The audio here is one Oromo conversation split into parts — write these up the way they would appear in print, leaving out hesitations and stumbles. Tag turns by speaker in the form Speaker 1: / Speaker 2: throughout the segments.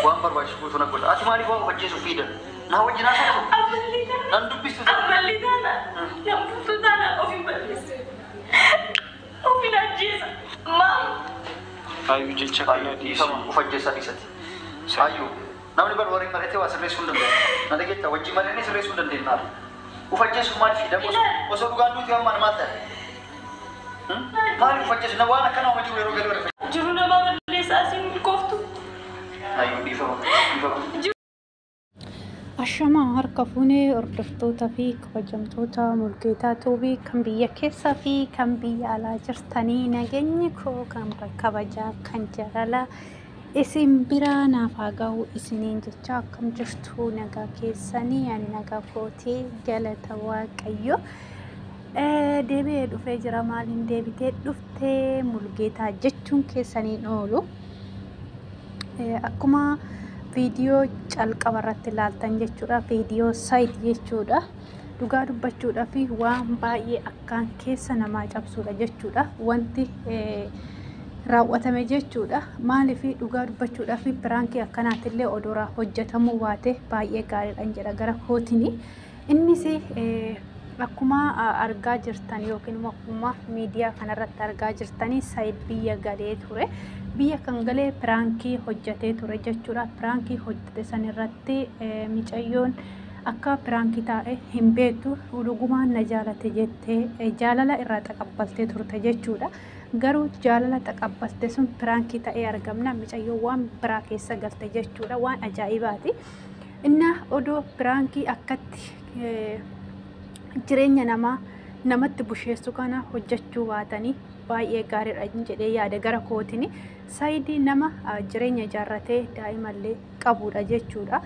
Speaker 1: Waan barbaachisu guutuu na godha. Ati maaliif waa of ajjeesuuf fiida? Na wajjin haasoftu?
Speaker 2: Ammallee taana.
Speaker 1: Nan dubbistu?
Speaker 2: Ammallee taana. Nan fuutu taana ofiin balleessa. Ofiin ajjeesa. Maal?
Speaker 3: Ayyuu, jecha kana dhiisi.
Speaker 1: Dhiifama, of ajjeessaa dhiisati. Ayyuu, namni bar warri mari'atee waa sirreessuu hin danda'u. Na dhageetta, wajjin mari'annee sirreessuu hin dandeenya. Of ajjeesuuf maaliif fiida? Osoo dhugaan duuti hamma maal ta'e? Maaliif of ajjeesu? Na waan akkana uuma jiru yeroo galii warri.
Speaker 2: Jiru namaa balleessaa asiin milkooftu.
Speaker 1: Ayyuu, dhiifama, dhiifama.
Speaker 4: Ashamaa, harka fuunee hordoftoota fi kabajamtoota Mulgeetaa Tuubii kan biyya keessaa fi kan biyya alaa jirtanii, nageenyi koo kan kabajaa kan jaalalaa isin biraa naaf haa ga'u isiniin jecha. Akkam jirtu? Nagaa keessanii? Ani nagaa kootii, galata Waaqayyo. Deebi'ee dhufee jira. Maaliin deebitee dhuftee Mulgeetaa jechuun keessaniin oolu. Akkuma viidiyoo calqaba irratti ilaaltan jechuudha. Viidiyoo Saayid jechuudha. Dhugaa dubbachuudhaa fi waan baay'ee akkaan keessa namaa cabsuudha jechuudha. Wanti raawwatame jechuudha. Maaliif, dhugaa dubbachuudhaa fi piraankii akkanaatillee odoraa hojjetamuu baate baay'ee gaariidhaan jedha gara kootini. Innis akkuma argaa jirtan yookiin immoo akkuma miidiyaa kanarratti argaa jirtanii, Saayid biyya galee ture. Biyya kan galee piraankii hojjetee ture jechuudha. Piraankii hojjete sanirratti micayyoon akka piraankii taa'e hin beektu, dhugumaan na jaalate jettee jaalala irraa taqabbaltee turte jechuudha. Garuu jaalala taqabbalte sun piraankii ta'ee argamna, micayyoon waan biraa keessa galte jechuudha. Waan ajaa'ibaati. Inna odoo piraankii akkatti jireenya namaa namatti busheessu kana hojjechuu baatanii baay'ee gaariidha jedhee yaada gara kootini. Saayidii nama jireenya ijaarratee daa'imallee qabudha jechuudha.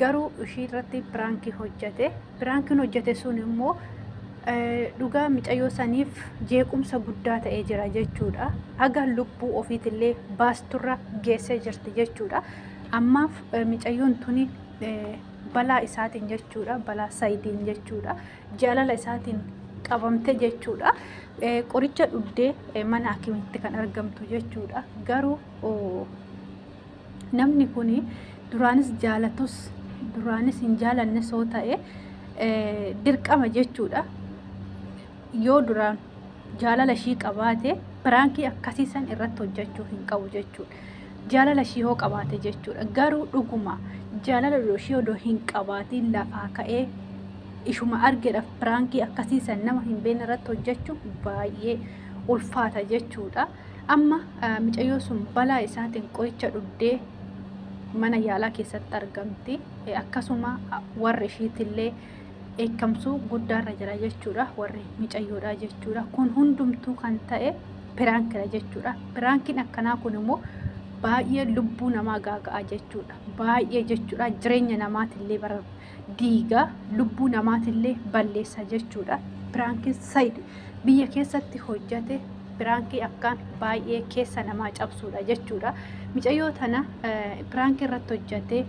Speaker 4: Garuu ishii irratti piraankii hojjete. Piraankiin hojjete sun immoo dhugaa micayyoo saniif jeequmsa guddaa ta'ee jira jechuudha. Haga lubbuu ofiitillee baasturra geessee jirti jechuudha. Ammaaf micayyoon tuni balaa isaatiin jechuudha. Balaa Saayidiin jechuudha. Jaalala isaatiin qabamte jechuudha. Qoricha dhugdee mana hakimitti kan argamtu jechuudha. Garuu namni kun duraanis jaalatus duraanis hin jaalanne soo ta'e dirqama jechuudha. Yoo duraan jaalala ishii qabaate piraankii akkasii san irratti hojjechuu hin qabu jechuudha. Jaalala ishii hoo qabaate jechuudha. Garuu dhuguma jaalala ishii odoo hin qabaatiin lafaa ka'ee ishuma argeedhaaf piraankii akkasii san nama hin beekne irratti hojjechuun baay'ee ulfaata jechuudha. Amma micayyoo sun balaa isaatiin qoricha dhugdee mana yaalaa keessatti argamti. Akkasuma warri ishiitillee eekkamsuu guddaarra jira jechuudha. Warri micayyoodha jechuudha. Kun hundumtuu kan ta'e piraankidha jechuudha. Piraankiin akkanaa kun immoo baay'ee lubbuu namaa gaaga'a jechuudha. Baay'ee jechuudha. Jireenya namaatillee bara diigaa, lubbuu namaatillee balleessa jechuudha. Piraankiin Sayid biyya keessatti hojjete piraankii akkaan baay'ee keessa namaa cabsuudha jechuudha. Micayyoo tana piraankii irratti hojjete,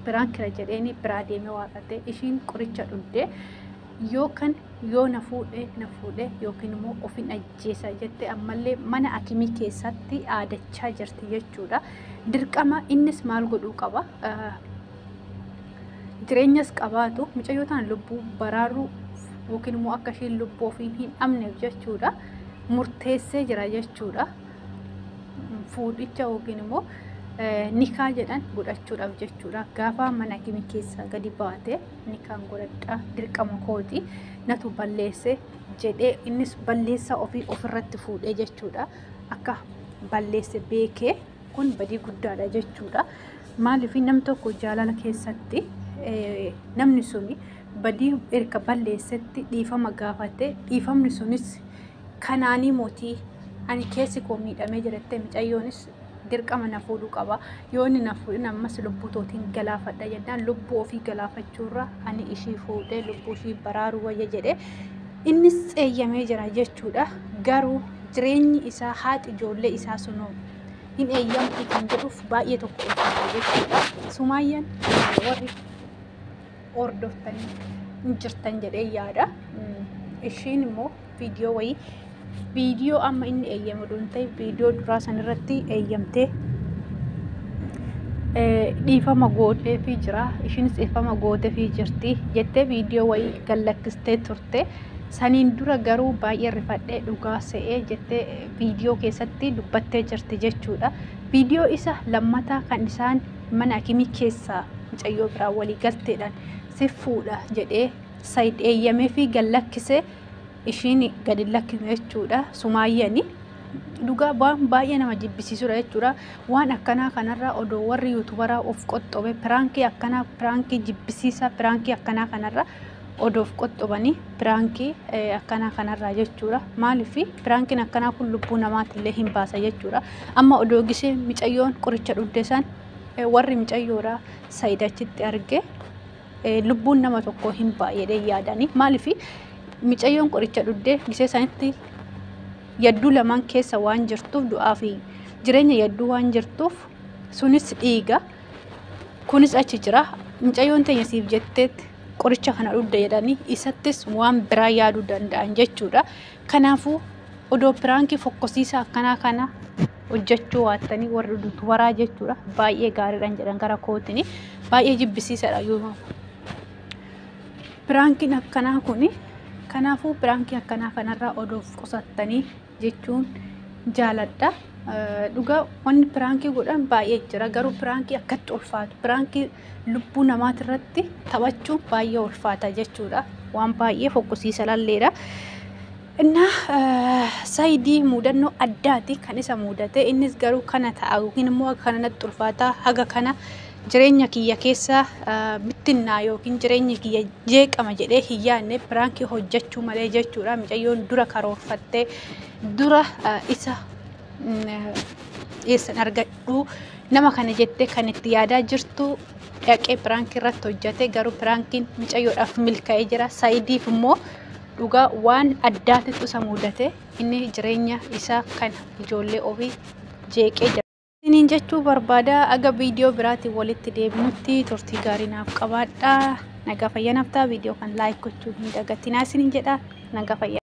Speaker 4: piraankira jedheeni biraa deemee waaqate, ishiin qoricha dhugdee yookaan yoo na fuudhe na fuudhe yookiin immoo ofin ajjeesa jette ammallee mana akimii keessatti aadachaa jirti jechuudha. Dirqama innis maal godhuu qaba? Jireenyas qabaatu micayyoo tana lubbuu baraaruu yookiin immoo akka ishiin lubbuu ofii hin dhabneef jechuudha. Murteessee jira jechuudha. Fuudhicha yookiin immoo nikaa jedhan godhachuudhaaf jechuudha. Gaafa mana hakimii keessaa gadi baate nikaan godhadhaa, dirqama kooti, natu balleesse jedhee innis balleessaa ofii ofirratti fuudhee jechuudha. Akka balleesse beekee, kun badii guddaadha jechuudha. Maaliif, nam tokko jaalala keessatti namni suni badii erga balleessetti dhiifama gaafate, dhiifamni sunis kanaanii mootii ani keessi koo miidhamee jedhattee, micayyoonis dirqama na fuudhuu qaba. Yoo inni na fuudhin ammas lubbuu tootiin galaafadha jennaan, lubbuu ofii galaafachuurra ani ishii fuudhee lubbuu ishii baraaruu wayya jedhee innis eeyyamee jira jechuudha. Garuu jireenyi isaa, haati ijoollee isaa sunoo hin eeyyamti kan jedhuuf baay'ee tokko ulfaata jechuudha. Sumaayyaan warri hordoftanii hin jirtan jedhee yaada. Ishiin immoo viidiyoo wayii, viidiyoo amma inni eeyyame odoo hin ta'in viidiyoo duraa sanirratti eeyyamtee Dhiifama gooteefii jira, ishiinis dhiifama gooteefii jirti jettee viidiyoo wayii gallakkistee turte. Saniin dura garuu baay'ee rifadhee dhugaa se'ee jettee viidiyoo keessatti dubbattee jirti jechuudha. Viidiyoo isa lammataa kan isaan mana hakimii keessaa mucayyoo biraa walii galteedhaan si fuudha jedhee Sayid eeyyamee fi gallakkise ishiin gadi lakkisne jechuudha. Sumaayyani. Dhugaa waan baay'ee nama jibbisiisudha jechuudha. Waan akkanaa kanarraa odoo warri yuutubaraa of qoxxobe, piraankii akkanaa, piraankii jibbisiisaa, piraankii akkanaa kanarraa odoo of qoxxobanii, piraankii akkanaa kanarraa jechuudha. Maaliif piraankiin akkanaa kun lubbuu namaatillee hin baasa jechuudha. Amma odoo gisee micayyoon qoricha dhugde san warri micayyoodhaa Sayid achitti arge lubbuun nama tokko hin baay'ee yaadanii. Maaliif micayyoon qoricha dhugdee gisee sanitti yadduu lamaan keessa waan jirtuuf, du'aa fi jireenya yadduu waan jirtuuf, sunis dhiiga kunis achi jira, micayyoon teenya siif jetteetti qoricha kana dhugde jedhanii isattis waan biraa yaaduu danda'an jechuudha. Kanaafuu odoo piraankii fokkosiisaa akkanaa kana hojjechuu waattanii warri yuutubaraa jechuudha, baay'ee gaariidhaan jedhan gara kootini. Baay'ee jibbisiisadha yoo piraankiin akkanaa kuni. Kanaafuu piraankii akkanaa kanarraa odoo of qusattanii jechuun jaaladha. Dhugaa wanni piraankii godhan baay'ee jira, garuu piraankii akkatti ulfaatu, piraankii lubbuu namaatirratti taphachuun baay'ee ulfaata jechuudha. Waan baay'ee fokkosiisa lalleedha. Innaa Sayidii mudannoo addaati kan isa mudate. Innis garuu kana ta'a yookiin immoo kana natti ulfaata, haga kana jireenya kiyya keessa bittinnaa yookiin jireenya kiyya jeeqama jedhee hin yaadne piraankii hojjechuu malee jechuudha. Mucayyoon dura karoorfattee dura isa eessan argadhu nama kana jettee kan itti yaadaa jirtu dhaqee piraankii irratti hojjete, garuu piraankiin mucayyoodhaaf milkaa'ee jira. Sayidiif immoo dhugaa waan addaatitu isa mudate, inni jireenya isaa kan ijoollee ofii jeeqee jira. Isiniin jechuu barbaada, aga viidiyoo biraatiin walitti deebinutti turtii gaarii naaf qabaadha. Nagaa fayyaa naaf ta'a. Viidiyoo kan like gochuu hin dagatinaa isiniin jedha. Nagaa fayyaa.